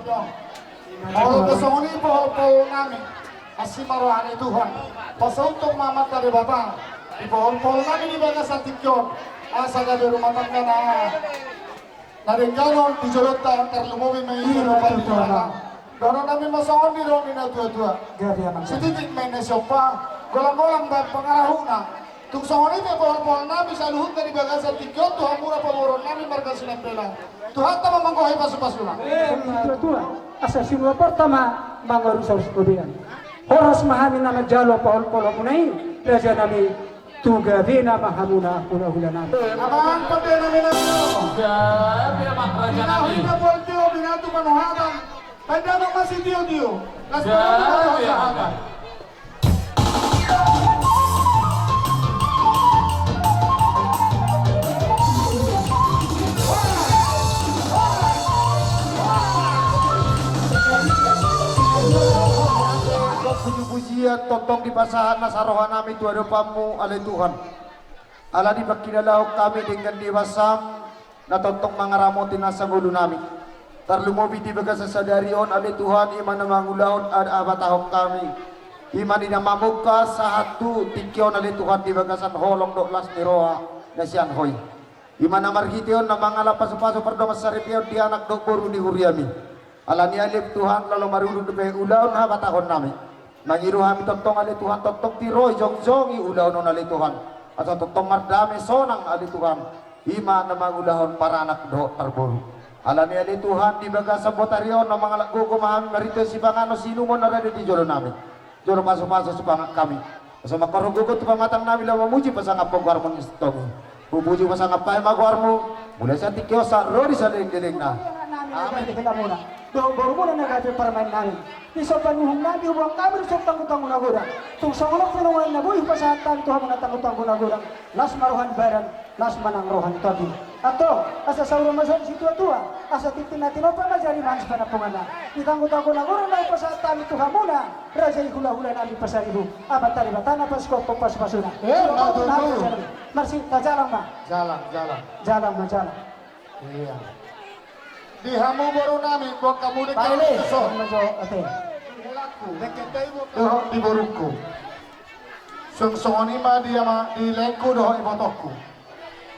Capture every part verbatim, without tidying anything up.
Molo pe songon i pohol-pohol nami, asi ma roha ni Tuhan. Pasauthon ma Amanta Debata di pohol-pohol nami di bagasan tingki on, asa gabe rumah tangga na, na denggan on di jolonta, tarlumobi ma i di jolo parjolo. Dohonon nami ma songon didok ni na tua-tua. Sititik ma i na siompa, golang-golang bahen pangarahutna. Tung songon i pe pohol-pohol nami saluhutna di bagasan tingki on tu hamuna pamoruon nami marga Sinambela. Tuhanta ma manggohi pasu-pasuna. Tua-tua, asa sinuaporta ma mangarusa-rusa gobean. Horas ma hami na manjalo pohol-poholmuna i, raja nami, tu gabena ma hamuna hula-hula nami. Amang pande nami na. Gabe amang raja nami. Binahu ina boltio binatu panuhatan. Pandamang masitio-tio. Las. Gabe amang. Puji-pujian tongtong dipasahat nasa roha nami tu adopanmu ale Tuhan. Ala dipangkilalahon hami denggan ni basam, na tongtong mangaramoti nasa ngolu nami. Tarlumobi di bagasan sadari on ale Tuhan, i ma na mangulahon adat habatahon hami. I ma na mamungka sahat tu tingki on ale Tuhan di bagasan holong dohot las ni roha na sian Ho i. I ma na marhite on na mangalap pasu-pasu pardongansaripeon di anak dohot boru ni huriami. Ala ni ale Tuhan, laho marudut dope ulaon habatahon nami. Mangido hami tongtong ale Tuhan, tongtong tiroi jongjongi ulaon on ale Tuhan. Asa tongtong mardame sonang ale Tuhan. I ma na mangulahon paranak dohot parboru. Ala ni ale Tuhan, di bagasan botari on na mangalap gogo ma hami marhite sipanganon siinumon na rade di jolo nami. Jolo pasu-pasu sipanganon nami. Asa mangkorhon gogo tu pamatang nami laho mamuji pasangaphon goarmu na sintong i. Hupuji pasangap hami ma goarmu, mulai sian tingki on sahat ro di saleleng-lelengna. Amen. Dohot borumuna na gabe parumaen nami. Dison panuhum nami huboan hami dison tanggu-tanggu na godang. Tung songon on pe nunga na boi hupasahat hami tu hamuna tanggu-tanggu na godang. Las ma roha ni badan, las ma nang roha ni tondi. Antong, asa saur masaur situa-tua, asa tintin na tinompa ma jari manis panampunganna. Di tanggu-tanggu na godang na hupasahat hami tu hamuna, raja i hula-hula nami pasaribu, Amanta Debata na pasikophon pasu-pasuna. Eh, suruh ma tutu. Marsi, tajalang ma. Jalang, jalang. Jalang ma, jalang. Iya. Di hamu boru nami, buat hamu di kampung so. Oke. Di laengku. Dohot di borungku. Song songon i ma di ama, di laengku dohot ibotongku.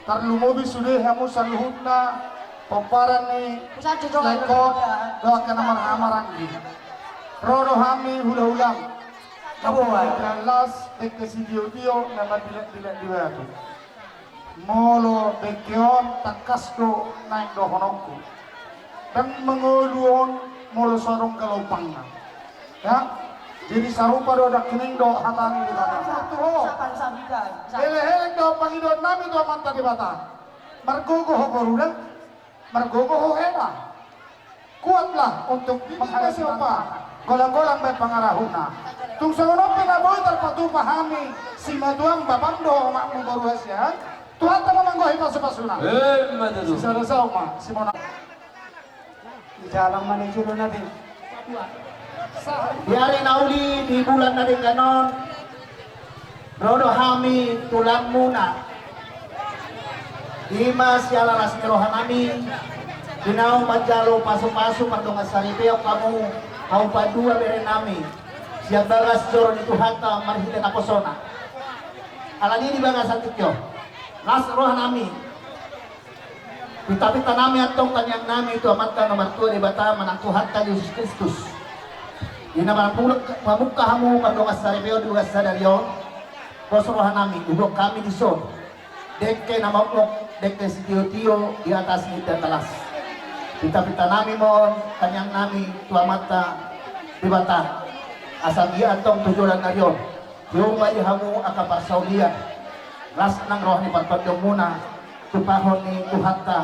Tarlumobi sude hamu saluhutna pomparan ni laengkon dohot angka na marhahamaranggi. Ro do hami hula-hulam. Kabuan. Las dengke sitio-tio na mandilek-dilek di batu. Molo dengke on tangkas do naeng dohononku. Ndang mangolu on molo so adong galompangna. Ya, jadi sarupa do dangkining do hata ni Debata. Satu ho. Elek-elek do pangidoan nami tu Amanta Debata. Margogo ho boru da, margogo ho hela. Kuatlah untuk menghadapi tantangan. Golang-golang bahen pangarahutna. Tung songon on pe na boi tarpatupa hami simatuam bapam dohot omakmu boru hasian. Tuhanta ma manggohi pasu-pasuna. Emma tutu. Sisada saut ma, Simona. Jalang ma ni julu nanti. Di ari na uli di bulan na denggan on, ro do hami tu lambuna. I ma siala las ni roha nami, di naung manjalo pasu-pasu pardongansaripeon hamu, hamu padua bere nami, sian bagas joro ni Tuhanta marhite naposona. Alani di bagasan tingki on, las roha nami, pinta-pinta nami antong tangiang nami tu Amanta na martua Debata manang Tuhanta Jesus Kristus. Di na mamungka hamu pardongansaripeon di bagas sadari on, pos roha nami, huboan hami dison dengke na mokmok, dengke sitio-tio di atas ni inda talas. Pinta-pinta nami ma on, tangiang nami tu Amanta Debata, asa dia antong tu joloan ni ari on diomba di hamu angka parsaulian, las nang roha ni partondionmuna, tupahon ni Tuhanta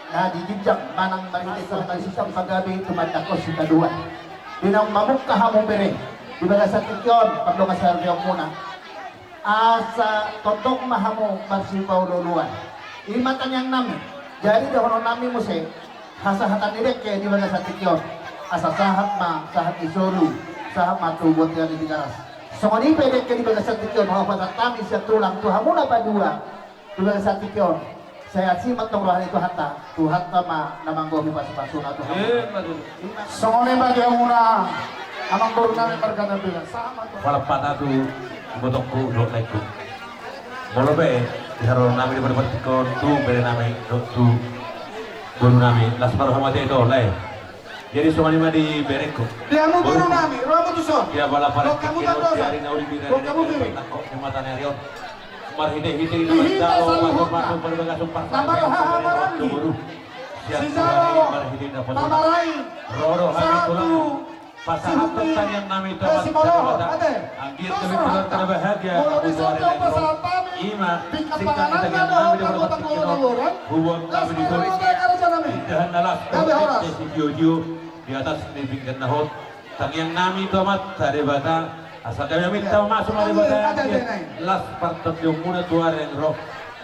na di ginjang manang marhite Tuhan na di sisang pagabe tumandangkon sitadoan. Di naung mamungka hamu bere di bagasan tingki on pardongansaripeonmuna, asa tongtong ma hamu marsipaolo-oloan. I ma tangiang nami. Jadi dohonon nami muse hasahatan ni dengke di bagasan tingki on, asa sahat ma sahat ni solu, sahat ma tu bontean ni Tigaras. Songon i pe dengke di bagasan tingki on, haupatan nami sian tulang tu hamuna padua di bagasan tingki on. Sehat, sihat ma antong roha ni Tuhanta. Tuhanta ma na manggohi pasupasuna tu hamu. Ima tutu. Songon i ma di hamuna amangboru nami marga Nambela. Sahat ma antong. Pala patatu ibotongku dohot laengku. Molo pe di haroro nami di partingkian on tu bere nami dohot tu boru nami, las ma roha mate do lae. Jadi songon i ma di berengku. Di hamu boru nami, rohamu tuson. Di apala partingkian on, di ari na uli, di ari na uli, di mata ni ari on. Marhitehite i na manjalo pasupasuon, parbagason parsaoran, na marhahamaranggi. Sian Tuhan i marhite na poso. Ro do hami tulang pasahathon tangiang nami tu Amanta Debata. Anggiat nami tu keluarga na bahagia, molo di son pe pasahat nami, ima singkat ni tangiang nami di partingkian on, huboan nami di son indahan na las dohot ende sitiotio di atas ni pinggan na hot. Tangiang nami tu Amanta Debata, asa gabe maminta ma tu Amanta Debata, las partondionmuna tu ari na ro.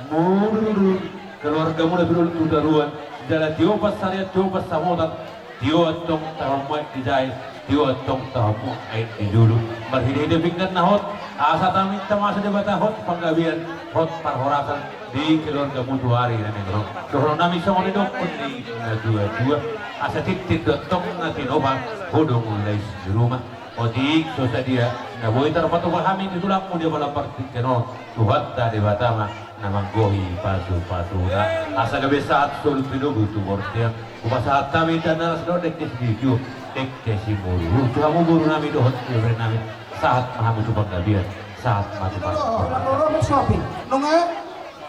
Murur keluargamuna tu dolok tu toruan, jala tio pansarian, tio pansamotan, tio antong tahamuat di jae, tio antong tahamuat aek di julu. Marhitehite pinggan na hot, asa taminta ma tu Debata hot panggabean, hot parhorasan di keluargamu tu ari na naeng ro. Dohonon nami songon nidok ni natuatua, asa tintin do antong na tinopa, ho do mulai di ruma. Otik so sadia na boi tarpatupa hami tu tulangmu di apala partingkian on, Tuhanta Debata ma na manggohi pasupasuna. Asa gabe sahat solu pinogu tu bontean. Hupasahat hami indahan na las dohot ende sitiotio, ende simururu tu hamu boru nami dohot bere nami. Sahat ma hamu tu panggabean, sahat ma tu parhorasan. Nunga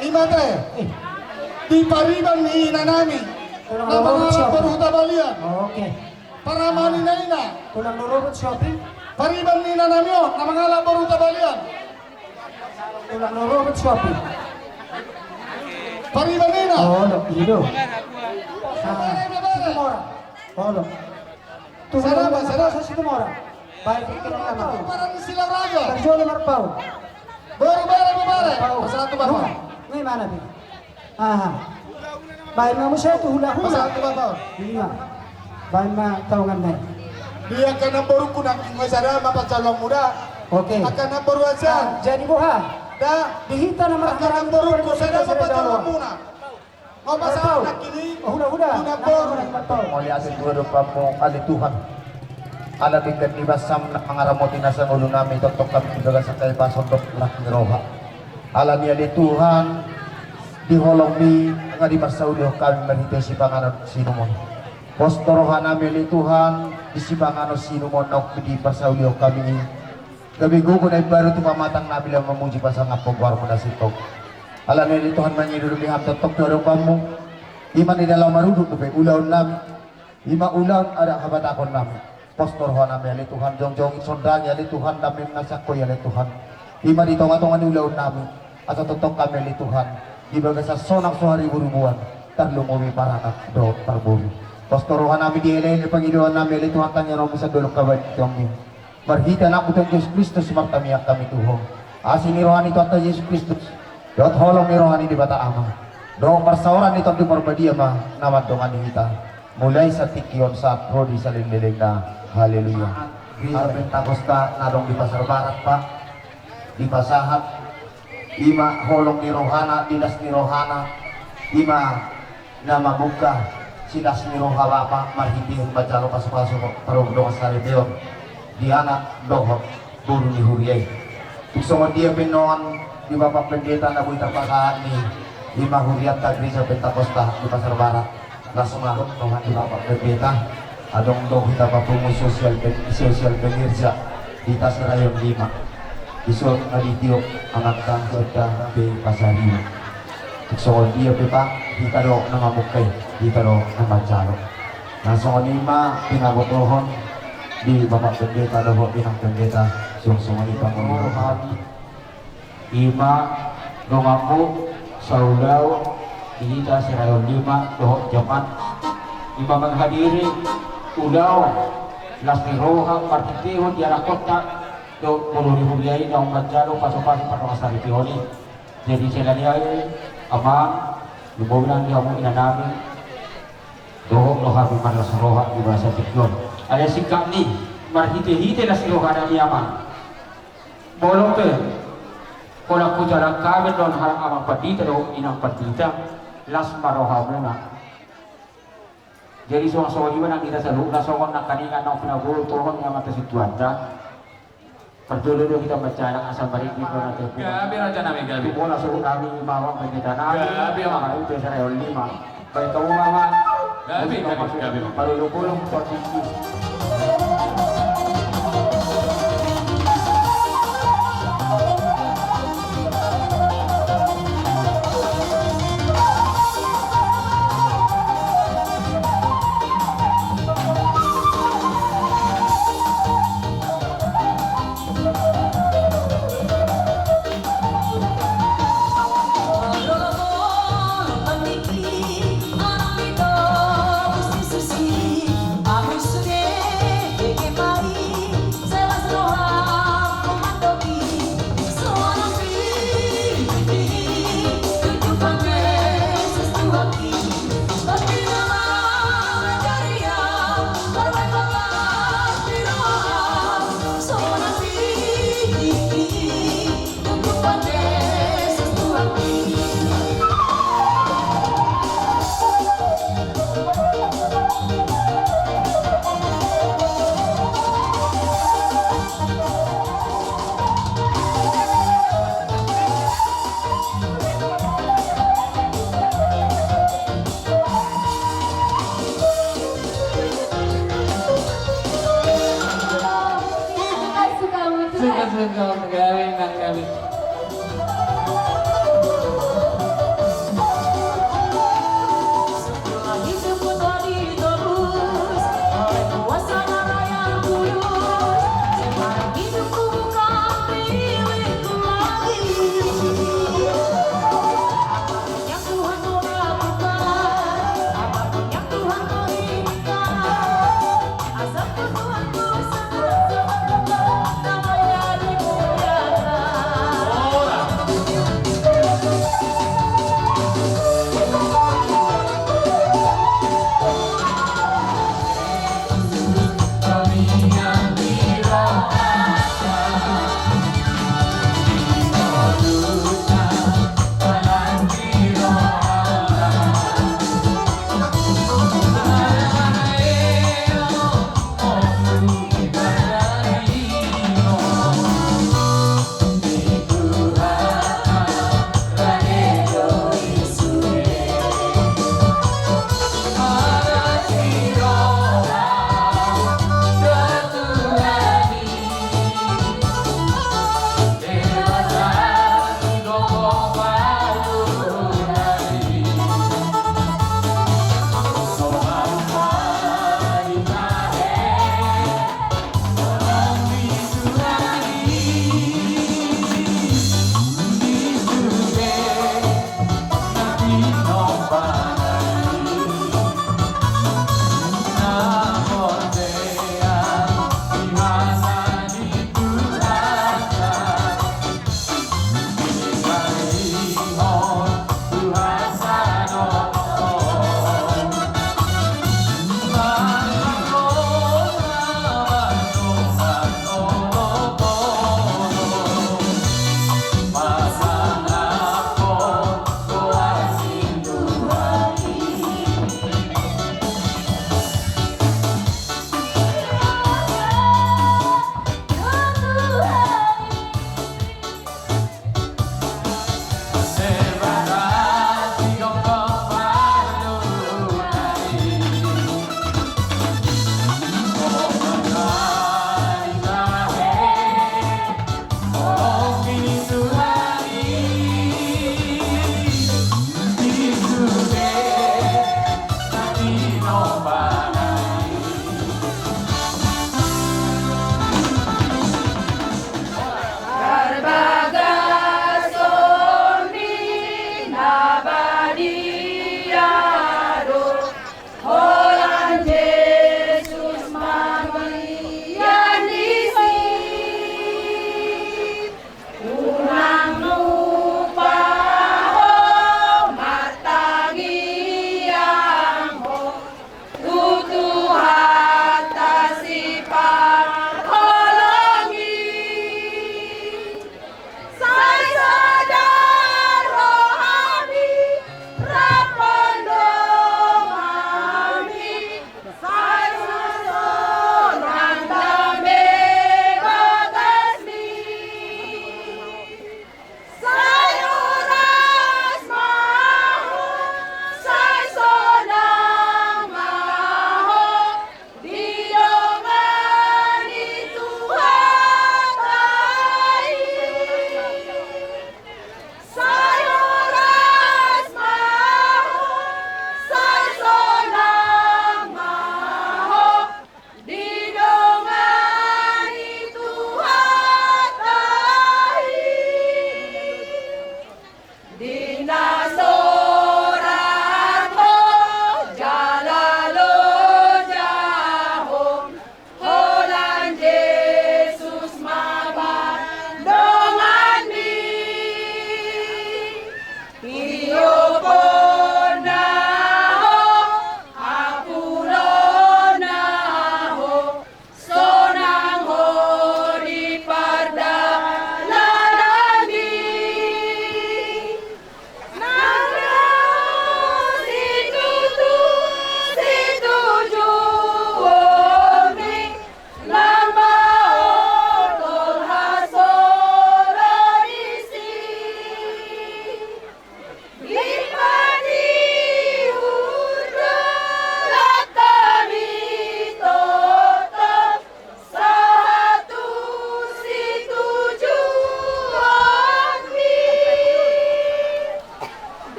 i ma te di pariban ni ina nami na mangalap boru Hutabalian. Oke. Paramani na ina. Tulang Norobot Shopping. Pariban ni ina nami on na mangalap boru Hutabalian. Tulang Norobot Shopping. Pariban ina. Olo, ido. Situmorang. Olo. Tulang Norobot Shopping Situmorang. Baik, Situmorang. Paran ni Silau Raja. Tarjolo marpau. Boru bere, boru bere. Marpau. Pasahat tu bapa. Nunga i ma na pe. Aha. Baen ma muse tu hulahula. Pasahat tu bapa. Ima. Baen ma taongan nai. Di angka namborungku nangkin, nunga sada ma pansalonganmu da. Oke. Angka namboru an sian. Jadi boha? Da. Di hita na marhahamaranggi, angka namborungku sada ma pansalonganmuna. Nunga pasahat nangkin i. Hulahula. Hulahula. Mauliate tu adopanmu ale Tuhan. Ala denggan ni basam na mangaramoti na sangolu nami, tongtong hami di bagasan hahipason dohot las ni roha. Alani ale Tuhan, di holongmi nga diparsaulihon hami marhite sipanganon siinumon. Pos do roha nami ale Tuhan, di sipanganon siinumon naung diparsaulihon hami i. Gabe gogo na imbaru tu pamatang nami laho mamuji pasangaphon goarmu na sintong. Alani ale Tuhan, mangido do hami tongtong tu adopanmu. Ima na laho marudut dope ulaon nami. Ima ulaon adat habatahon nami. Pos do roha nami ale Tuhan, jongjong sondangi ale Tuhan, dame na sian Ho i ale Tuhan. Ima di tongatonga ni ulaon nami, asa tongtong hami ale Tuhan, di bagasan sonang so hariburibuan, tarlumobi paranak dohot parboru. Pos do roha nami, dielehon pangidoan nami ale Tuhan, tangiangmuna sian dolok habaen ni tingki on. Marhite Anakmu Tuhan Jesus Kristus martangiang hami tu Ho. Asi ni roha ni Tuhanta Jesus Kristus, dohot holong ni roha ni Debata Ama, dohot parsaoran ni Tondi Parbadia ma na mandongani hita mulai sian tingki on sahat ro di saleleng-lelengna. Haleluya. Gereja Pentakosta na adong di Pasar Barat, Pak, dipasahat ima holong ni rohana, di las ni rohana, ima na mamungka silas ni roha Bapa marhite manjalo pasupasu parhobas dongan saripeon di anak dohot boru ni huria i. Tung songon dia pe nuaeng di Bapak Pendeta na boi tarpasahat ni ima hurianta Gereja Pentakosta di Pasar Barat. Las ma roha ni Bapak Pendeta, adong do hita papungu sosial pe-, sosial pengerja di Tasiraeon lima. Dison ma ditiop amanta songon dia pe pasaribu. Songon dia pe, Pak, hita do na mamungka i, hita do na manjalo. Na songon i ma pinabotohon di Bapak Pendeta dohot Inang Pendeta, songon i pangolu roha. Ima donganmu saulaon di hita Siraeon lima dohot jaman, ima manghadiri ulaon las ni roha marhitehon di anakhonta dohot boru ni huria i naung manjalo pasupasu pardongansaripeon i. Jadi siala ni i, Amang, lumobi nang di hamu inanami, dohot do hami marlas roha di bagasan tingki on. Alai singkat ni, marhitehite las ni rohanami, Amang. Molo pe holan hujalang hami dohot Amang Pandita dohot Inang Pandita, Las ma rohamuna. Jadi songon i ma nang hita saluhutna, songon nangkiningan naung pinabotohon ni Amanta Situanta. Parjolo do hita mansai asa maridi. Gabe, raja nami, gabe. Tubu ma suhut nami, Amang Pendeta nami. Gabe, Amang. Amang Pendeta nami. Baik, hamu ma. Gabe, gabe, gabe, Amang. Parolopolo, partingki. Suka-suka, gabe, nang gabe.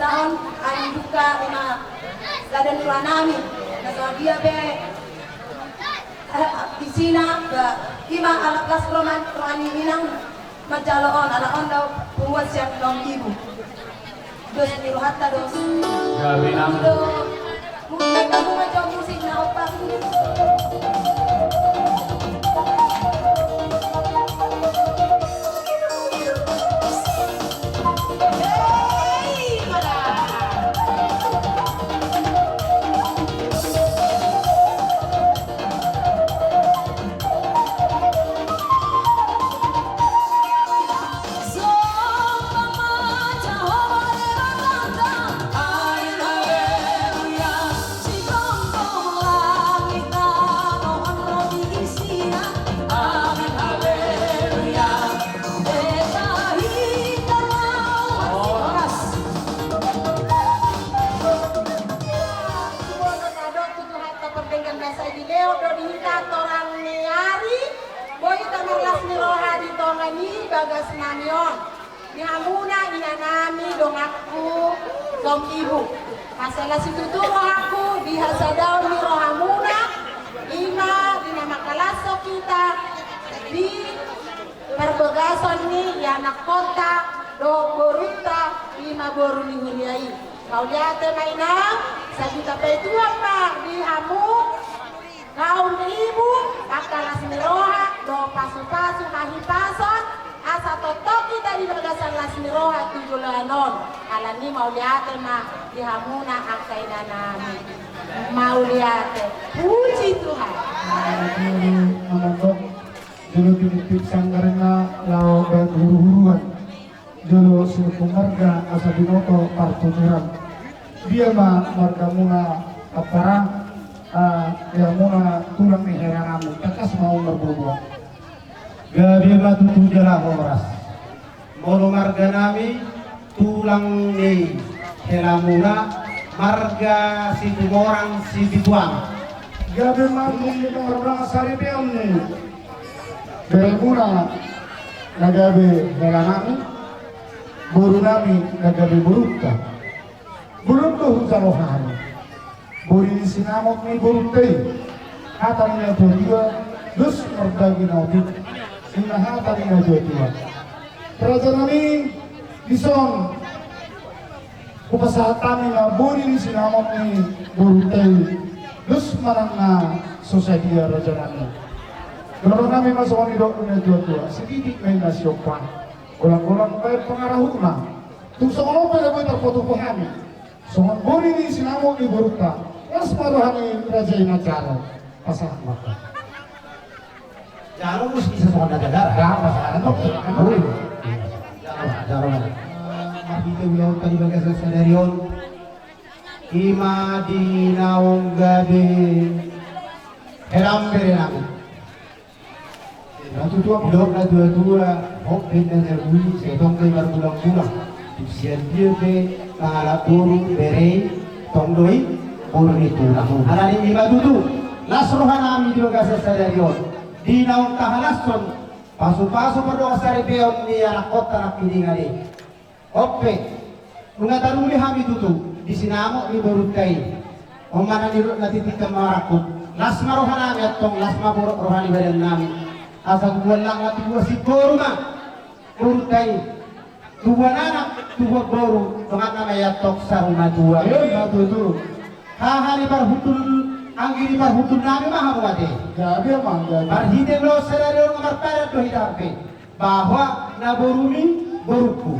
On, ai duka ima sada ni roha nami na so dia pe, eh, isina ba ima alap las roman roha ni inang manjalo on, ala on do pembuat siap kaum ibu. Dos ni rohanta dos. Gabe nang. Do. Musik, kamu ngajak musik na opak. Horas. Tutu hata pardenggan na sai dilehon do di hita torang ni ari, boi hita marlas ni roha di tonga ni bagas nami on. Di hamuna inanami donganku, kaum ibu. Asa las situtu rohangku di hasadaon ni rohamuna, ima di na mangkalashon hita di parbagason ni ianakkonta dohot borunta, ima boru ni huria i. Mauliate ma inang, sajuta paituan ma di hamu. Kaum ibu, angka las ni roha dohot pasupasu hahipason, asa tongtong hita di bagasan las ni roha tu joloan on. Alani mauliate ma di hamuna angka inanami. Mauliate. Puji Tuhan. Jolo tiniptip sanggar na laho baen huruhuruan. Jolo sinumpung marga asa binoto partuturan. Dia ma margamuna Ampara, ah, dia muna tulang ni helanami, tangkas ma on marboaboa. Gabe ma tutu jala horas. Molo marganami tulang ni helamuna marga Situmorang Sibituan. Gabe ma tutu marga saripeon ni. Beremuna na gabe helanami, borunami na gabe borunta. Bulung do hujalo hami boni ni sinamot ni borunta i. Hata ni natuatua, dos marbagi na otik. Ima hata ni natuatua. Rajanami, dison hupasahat hami ma boni ni sinamot ni borunta i, dos manang na so sadia rajanami. Dohononnami ma songon nidok ni natuatua, sititik ma inna siompa, golanggolang baen pangarahutna. Tung songon on pe na boi tarpatupa hami songon boni ni sinamot ni borunta. Las ma roha ni raja i na jalo. Pasahat ma. Jalo mus bisa songon na jagara. Jalo, pasahat ma. Jalo, jalo. Eh, marhite ulaonta di bagasan sadari on, ima di naung gabe helam berenami. Natuatua, didok natuatua, hot be na jabu i, sai tong do i margulanggulang. Tung sian dia pe mangalap boru bere i, tong do i boru ni tulang. Alani i ma tutu, las rohanami di bagasan sadari on, di naung tahalashon pasupasu pardongan saripeon ni anakkonta nangkiningan i. On pe, nunga taruli hami tutu di sinamot ni borunta i. On ma na nidok na tintin marangkup. Las ma rohanami antong, las ma roha ni badannami. Asa tubuan lakna, tubuan simboru ma borunta i. Tubuan anak, tubuan boru, donganna ma i antong saur matua. Ima tutu. Haha ni parhundul, anggi ni parhundulnami ma hamu ate. Gabe ma, gabe. Marhite do sadari on marpadan do hita pe bahwa na borumi borungku.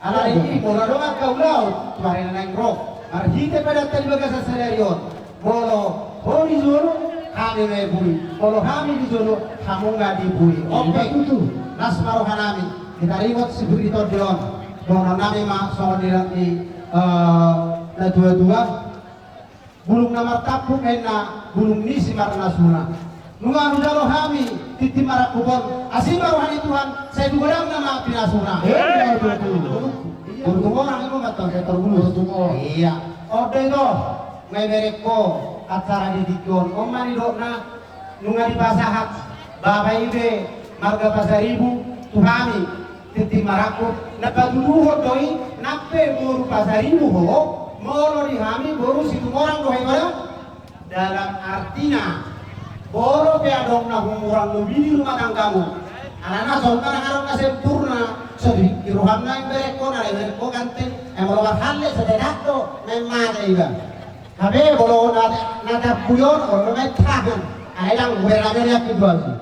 Alani i, molo adong angka ulaon tu ari na naeng ro, marhite padanta di bagasan sadari on, molo ho di jolo, hami ma i bui, molo hami di jolo, hamu ma di bui. On pe, ima tutu. Las ma rohanami, di taringot sibur di tondi on, dohononnami ma songon nidok ni, eh, natuatua. Bulung na martampuk ninna bulung ni simarnasuna. Nunga hujalo hami tintin marangkup on, asi ma roha ni Tuhan, sai tu godangna ma pinasuna. Ima tutu. Boru Tumorang, ima ma antong, sai torbulus. Boru Tumorang. Iya. On do ito, nunga iberengko acara di tingki on. On ma nidokna, nunga dipasahat Bapa i be marga Pasaribu tu hami. Tintin marangkup, na patuduhon do i, nang pe boru Pasaribu ho, molo di hami boru Situmorang do ho, ibana. Dalam artina, molo pe adong na humurang lobi di rumah tanggamu, alana songon na adong na sempurna, so di, di roham na iberengko, na iberengko ganteng, eh, molo marhalle, so tedak do, main mata iba. Hape, molo na, na tampuyon, molo main tahan, ai lang, wera na niak keduanya.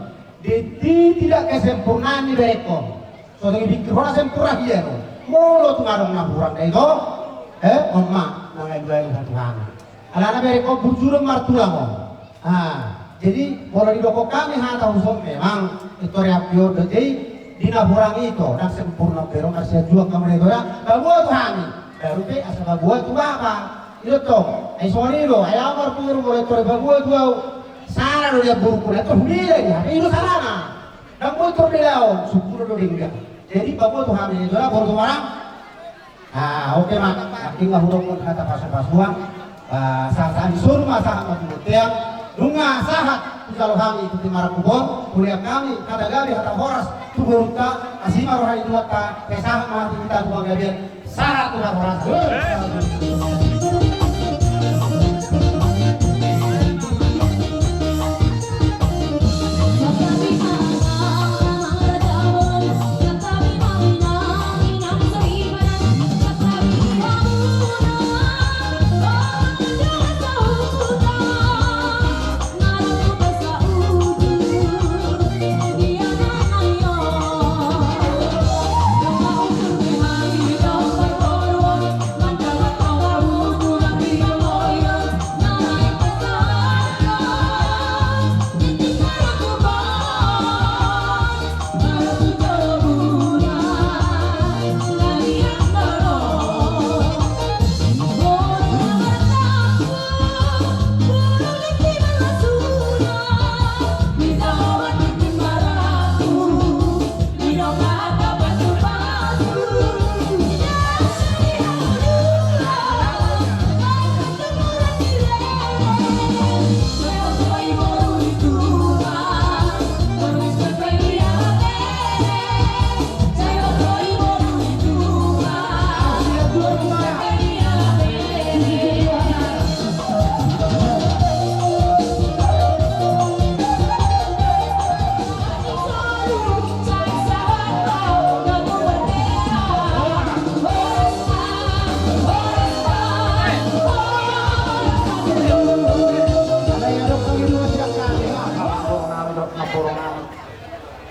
Di, di tidak kesempurnaan ni berengko. So tung dipikir ho na sempurna dia do. Molo tung adong na hurang da i do. Eh, on ma, na lain-lain satu hal. Alana berengko bujur martulang on. Ah, jadi molo didok hami hata huson memang, itu reaksi on do, jadi di na hurang i do, ndang sempurna bereng, asa juang hamu do, ya. Baboa tu hami. Baru pe asa baboa tu bapa. Ido tong, ai songon i do, ai au marpikir molo i do baboa tu au. Sala do dia buruk, na i do hubeda dia, hape i do salana. Ndang boi torbeda on, sungkun do denggan. Jadi, baboa tu hami, jora boru Situmorang. Ah, oke ma, nangkin nga hudok hata pasu-pasuan. Ah, sahat-sahat ni solu ma sahat ma tu bontean. Nunga sahat tu jalo hami tu Tintin Marangkup on. Hulean hami hata gabe, hata horas tu borunta. Asi ma roha ni Tuhanta. Pe sahat ma hita tu panggabean. Sahat tu hata horas.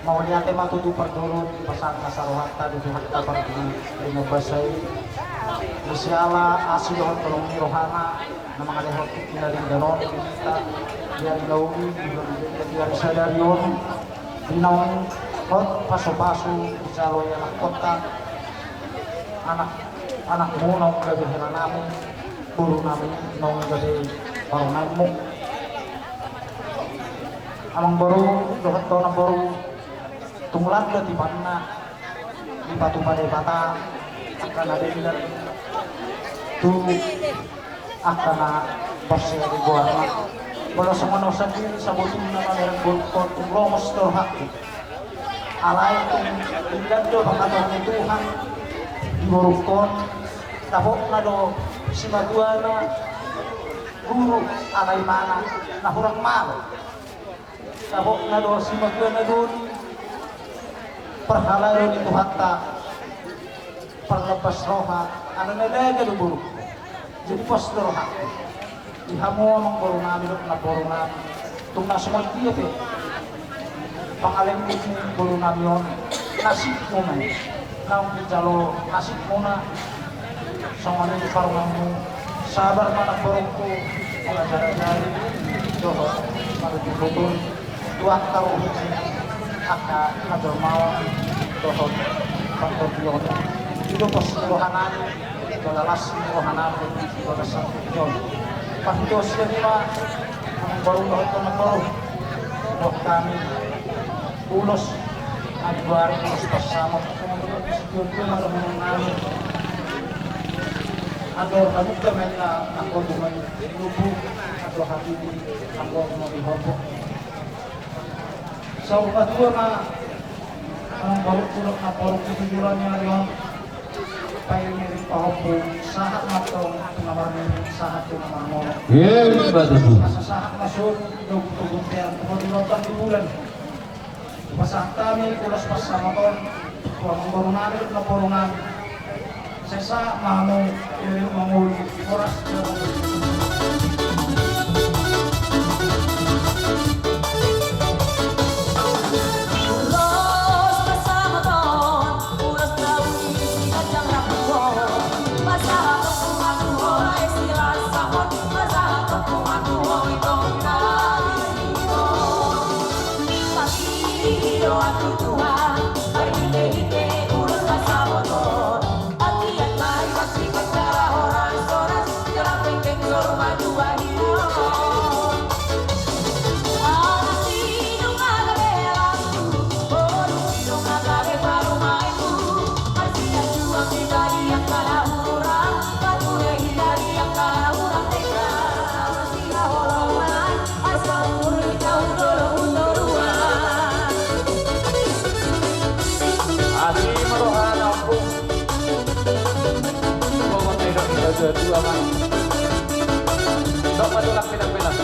Mauliate ma tutu parjolo di pasahat nasa rohanta di Tuhanta parbasa i. Di siala asi dohot holong ni rohana na mangalehon tingki na denggan on di hita di ari na uli, di ari sadari on, di naung hot pasu-pasu dijalo i anakkonta, anak, anakmu naung gabe helanami, borunami naung gabe parumaenmu. Amangboru dohot namboru, tung lan do tibanna dipatupa Debata angka na denggan tu angka na porsea di goarna. Molo songon on sandiri sabotulna, pamereng borungkon, tung lomos do rohangku. Alai tung denggan do pangkatahon ni Tuhan di borungkon. Dapotna do simatuana guru, alai imana na hurang malo. Dapotna do simatuana doli, parhalado ni Tuhanta, parlambas roha, ala na denggan do boru. Jadi pos do roha. Di hamu amangborunami dohot namborunami, tung na songon dia pe pangalehon ni borunami on, nasibmu ma i. Naung dijalo nasibmuna, songon i parumaenmu. Sabar ma namborungku, mangajar-ajari dohot manutut-tuturi tu angka ruhut ni angka hajolmaon dohot partondion. I do pos ni rohanami, jala las ni rohanami di bagasan tingki on. Parhitean sian i ma, amangboru dohot namboru, didok hami ulos, andor ulos pansamot, andor hamu da ma inna anggo tumai di lubu, andor hatibi anggo tumai di horbo. Saur matua ma Namboru, namboru di jolo ni ari on. Pairing-iring pahompu, sahat ma antong tu na marnini, sahat tu na marnono. Emma tutu. Asa sahat ma sude dohot tu bontean, tu hatuaon di bulan. Pasahat hami ulos pansamotan tu amangboru nami dohot namboru nami. Sai sahat ma hamu, iring mangolu, horas. Ulos pansamotan, ulos na uli di ganjang rambu on. Pasahaton ma tu ho, asa las ma ho. Asi ma roha na ompung. Dok ma tulang pinang-pinang.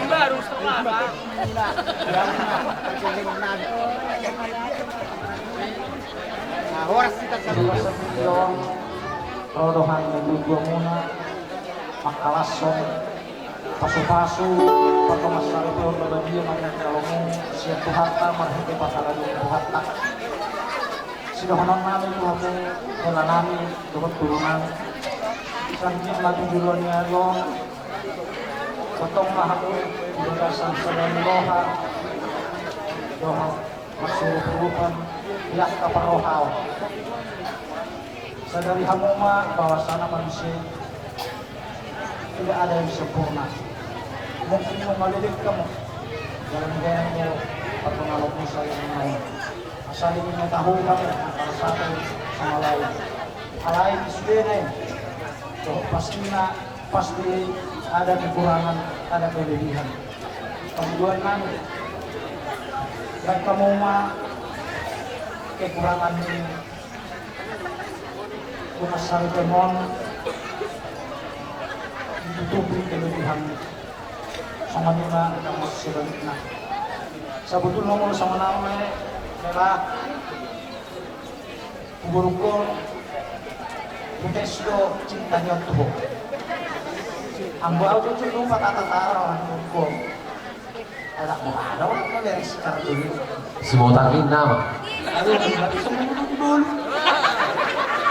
Baru setengah, Bang. Nah, horas hita saluhutna. Ro do hami tu hamuna, mangkalashon pasupasu, pardongansaripeon na badia ma di hami na lomo, sian Tuhanta marhite pahala ni Tuhanta. Sidohonon nami tu hamu, hela nami dohot boru nami. Sai sahat ma tu jolo ni ari on, tongtong ma hamu di bagasan sada ni roha dohot marsurup-surupan di angka parrohaon. Sadari hamu ma bahwasana manusia tidak ada yang sempurna. Mungkin mangaliling hamu dalam gaya pardonganon ni saluhutna i. Saling mengetahui hamu antara satu sama lain. Alai di sude na i, dohot pastina pasti ada kekurangan, ada kelebihan. Pangidoan nami, baen hamu ma kekurangan ni dongansaripeon on, ditutupi kelebihan. Songon i ma dohot sebalikna. Sabotulna molo songon au ma, memang huborungkon, hutesto cinta ni on tu ho. Anggo au jujur, lupa tata tara, huborungkon. Anak mo ada orang mau beres kartu ini. Si botak ini nama? Aduh, tidak bisa ngomong dulu.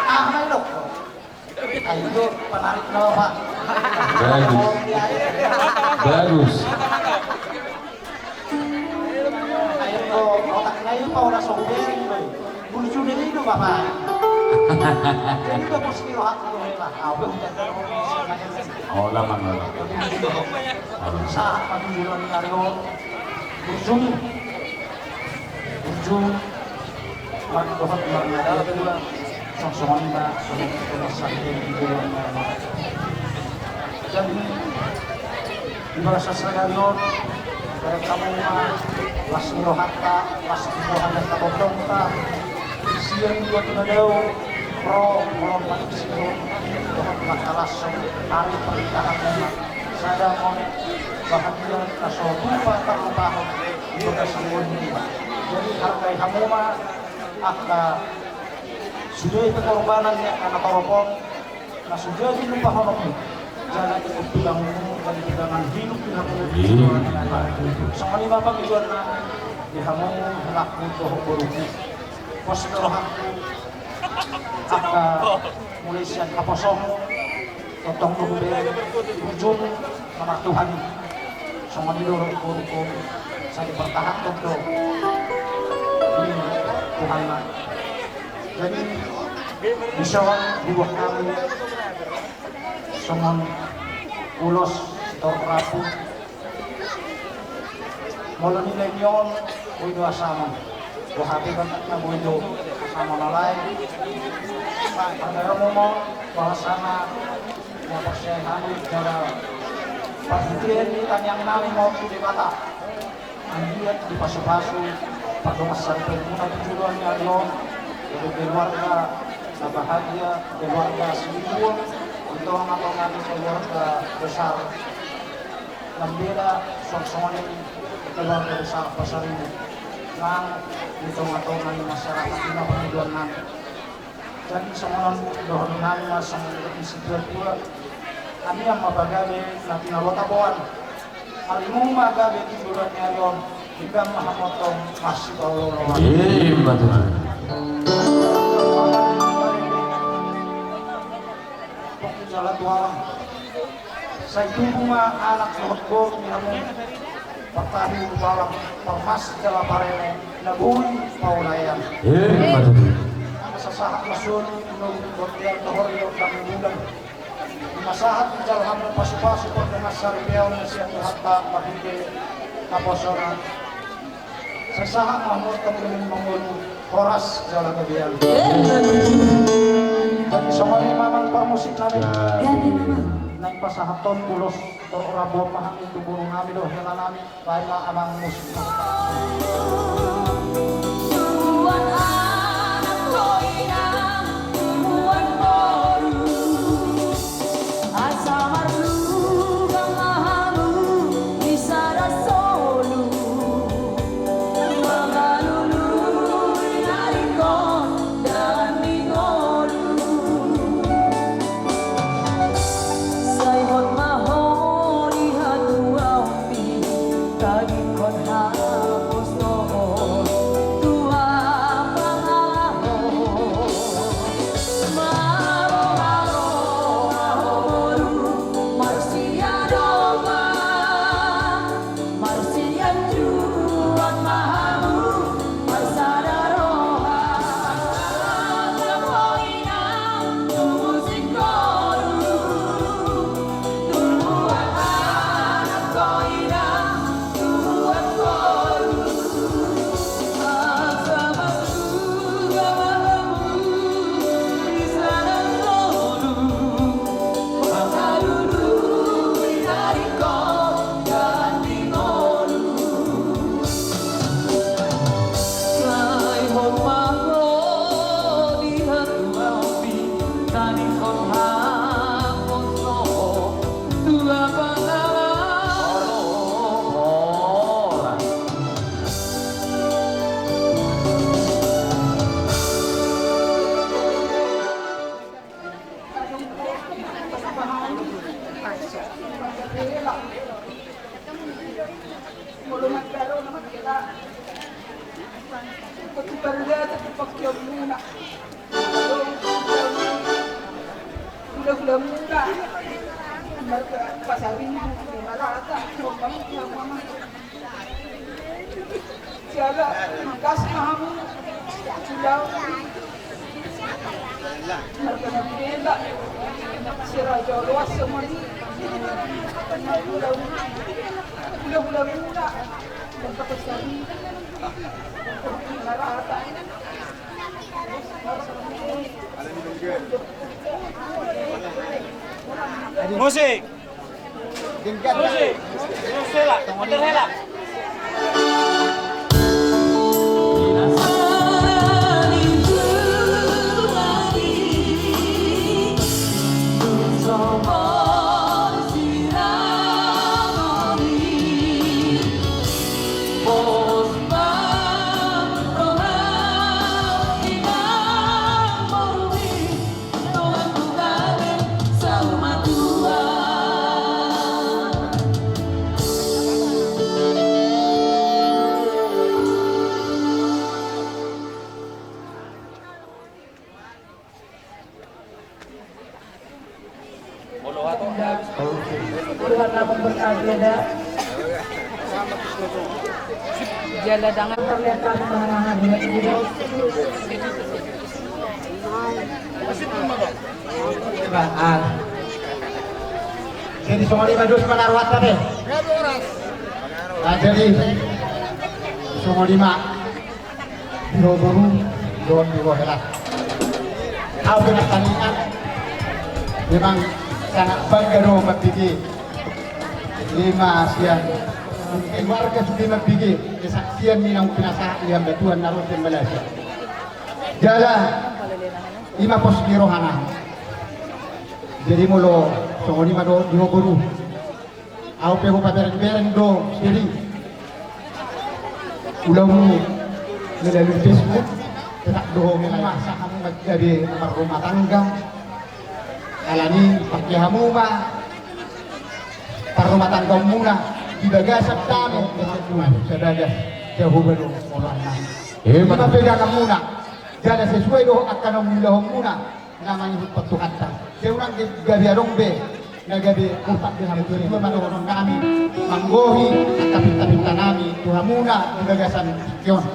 Ah, main dok. Ayo, penarik nama, Pak. Bagus. Bagus. Ayo, otak naik, Pak, udah sobek. Burju dari itu, Bapak. Jadi, Bapak, sendiri, Pak. Apa, udah. Oh, lama, lama. Sahat ma tu jolo ni ari on, burju, burju, mardohot marnada, songon i ma songon i ma. Jadi di bagasan sadari on, bereng hamu ma las ni rohanta, las ni roha ni angka borunta, sian dua tu na dao ro, ro mangihut dohot mangkalashon ari pernikahanmuna. Sada ma on bahagia na so tupa tarlupahon di bagasan ngolunta. Jadi hargai hamu ma angka sude pengorbanan ni angka na torop on, na so jadi lupahononmu. Jala ingkon tulang ni, jala tulangan hidup di hamu. Songon i ma pangidoan nami di hamu, helakku dohot borungku. Pos do rohangku, angka mulai sian haposom, tongtong do hubereng burju ma Tuhan. Songon i do rohangku, sai dipertahankan do di Tuhan. Jadi Dison dibuat hami songon ulos sitorop rambu. Molo nilai ni on, boi do asamon. Boha pe bantakna, boi do asamon, alai pardaramuna bahasana na porsea hami jala parhitean ni tangiang nami ma on tu Debata. Anggiat dipasupasu pardongan saripeonmuna tu joloan ni ari on, gabe keluarga na bahagia, keluarga silibuan di tongatonga ni keluarga besar Lambeda, songon i keluarga besar Pasaribu nang di tongatonga ni masyarakat i ma pangidoan nami. Jadi songon on dohonon nami ma songon didok ni situatua: Tangiang ma pagabe na tinabotaboan, harimuna ma gabe tu joloan ni ari on, denggan ma hamu antong marsipaolooloan. Ima tutu. Pokok jala tualang. Sai tubu ma anak dohot boru di hamu, partahi ulubalang, parmas jala pareme, na boi paulaean. Ima tutu. Sasahat ma solu, na boi bontean, tohor di gondang ni bulan. Ima sahat dijalo hamu pasupasu pardongan saripeon na sian Tuhanta marhite naposona. Sai sahat ma hamu antong mangolu, horas jala gabe. Jadi songon i ma amang parmusik nami. Naeng pasahathon ulos sitorop rambu on ma hami tu boru nami dohot hela nami. Baen ma amang musik. Tubuan anak, tubuan boru. Asa marlugang ma hamu di sada solu, mangalului na ringkot dang di ngolu. Sai hot ma ho di hatuaonmi, tadingkon haposo tu ampang ahu. Malo, malo, ahu boru, marsiadopan, marsianjuan ma hamu, marsada roha. Tubu singkoru, tubuan anak, tubuan boru. Hula-hula muna, marga Pasaribu, di Marata, jala ringgas ma hamu, hula-hula, marga Nabela, si Raja Loas, songon i, hula-hula muna, marga Pasaribu, di Marata. Musik. Musik. Musik, hela. Mundur, hela. Tuhan na memberkati anda. Jala dangan. Perlihatkan mengenai Jadi songon i ma dos ma na rohanta be. Jadi songon i ma. Di ho boru dohot di ho hela. Au pe na taringot. Memang sangat bangga do mambege. Ima sian keluarga sude mambege kesaksian ni naung pinasahat ni hamba Tuhan na ro sian Malaysia. Jala ima pos ni rohana. Jadi molo songon i ma do di ho boru. Au pe hupabereng-bereng do, jadi ulaonmu melalui Facebook, tetap do ho melalui masa hamu gabe marrumah tangga. Alani pake hamu ma parrumah tanggaonmuna di bagasan dame, sebagai Jahowa do molanna. Ima peganganmuna, jala sesuai do angka na niulahonmuna. Na mangihuthon Tuhanta. Sai unang gabe adong be na gabe. Opat be hamu tutu ma dohonon nami manggohi angka pinta-pinta nami tu hamuna di bagasan tingki on.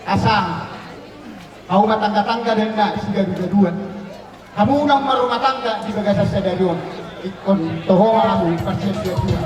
Asa hamu ma tangga-tangga dainna sigadu-gaduan. Hamu unang marrumah tangga di bagasan sadari on. Ingkon toho ma hamu parsian dua-dua.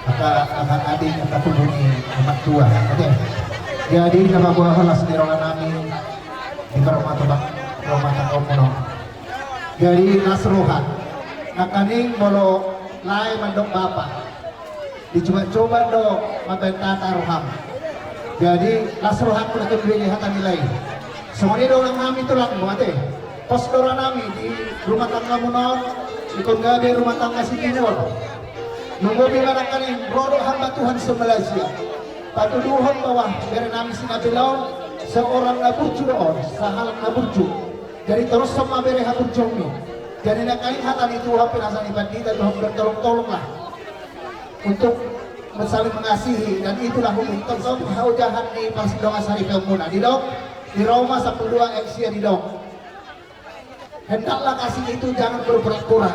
Angka, angka adik, angka tubu ni amak tua, oke. Jadi, na mabuhahon las ni roha nami di parmatobang, parmatobang komuno. Jadi, las roha. Nangkaning molo lae mandok bapa, dicoba-coba do mambaen tata roham. Jadi, las rohangku na tongkin di hata ni lae. Songon i do ulang nami tulang, mate. Pos do roha nami di rumah tangga muna on, ingkon gabe rumah tangga si Timur. Nunga be manangkaning ro do hamba Tuhan se-Malaysia. Patuduhon bahwa bere nami si Nabila on, seorang na burju do on, sahalak na burju. Jadi torus ma bere haburjuonmi. Jadi nangkaning hata ni Tuhan, pinasahat ni pandita, Tuhan bertolong-tolonglah untuk saling mengasihi, dan itulah hukum tentang hau jahat ni parsindongan saripeon muna. Didok di Roma sampulu dua ayat sia didok. Hendaklah kasih itu jangan berpura-pura.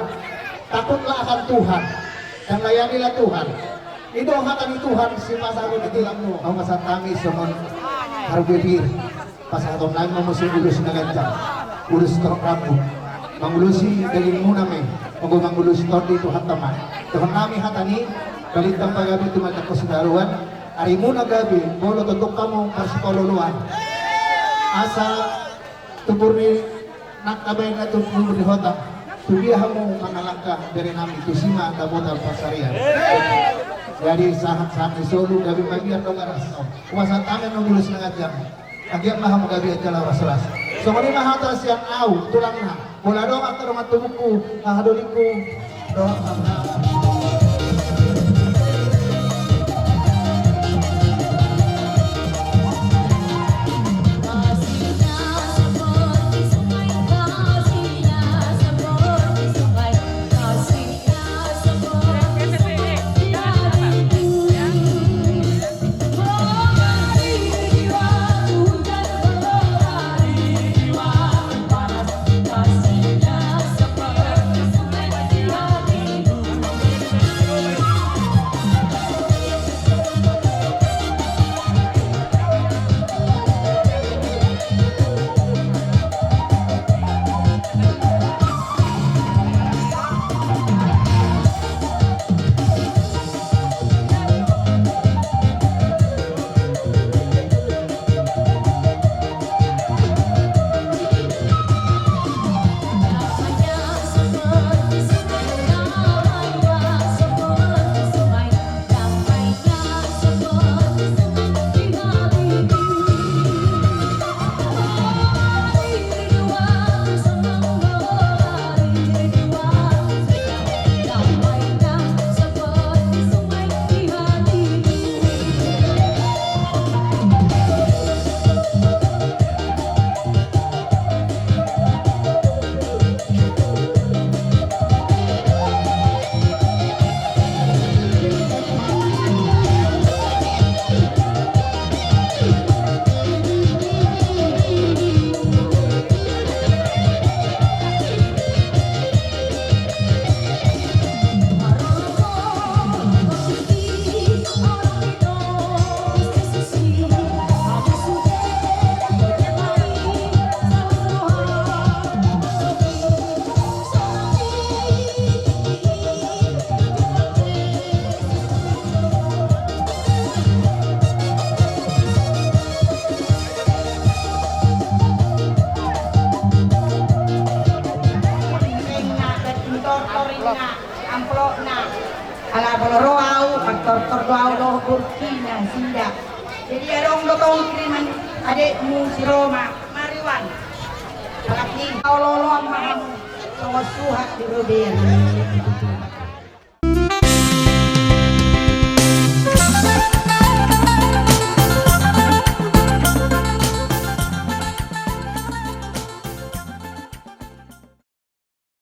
Takutlah akan Tuhan dan layanilah Tuhan. I do hata ni Tuhan, sipasahat ni Tuhan. Pasahat nami songon harga diri. Pasahaton nami ma muse ulos na ganjang, ulos torop rambu, mangulosi daging muna ma i, molo mangulosi tondi Tuhanta ma. Dohon nami hata ni balintang pagabe tumandangkon sitaruan, ari muna gabe, molo tongtong hamu marsipaolo-oloan. Asa tumbur ni nang tabaen na tumbur ni hotang, tu dia hamu mangalangka bere nami, tusi ma dapotan pansarian. Jadi sahat-sahat ni solu gabe mabiar do garas. Pasahat nami ma ulos na ganjang. Anggiat ma hamu gabe jala las-las. Songon i ma hata sian au, tulangna. Molo adong angka dongan tubungku, haha dolingku, dohot hamu. Tortor inna amplopna. Ala molo ro au, mantortor do au dohot borukina, sida. Jadi adong do tong kiriman adekmu si Roma, mari Wan. Alai olo-oloan ma hamu, songon suhat di robean.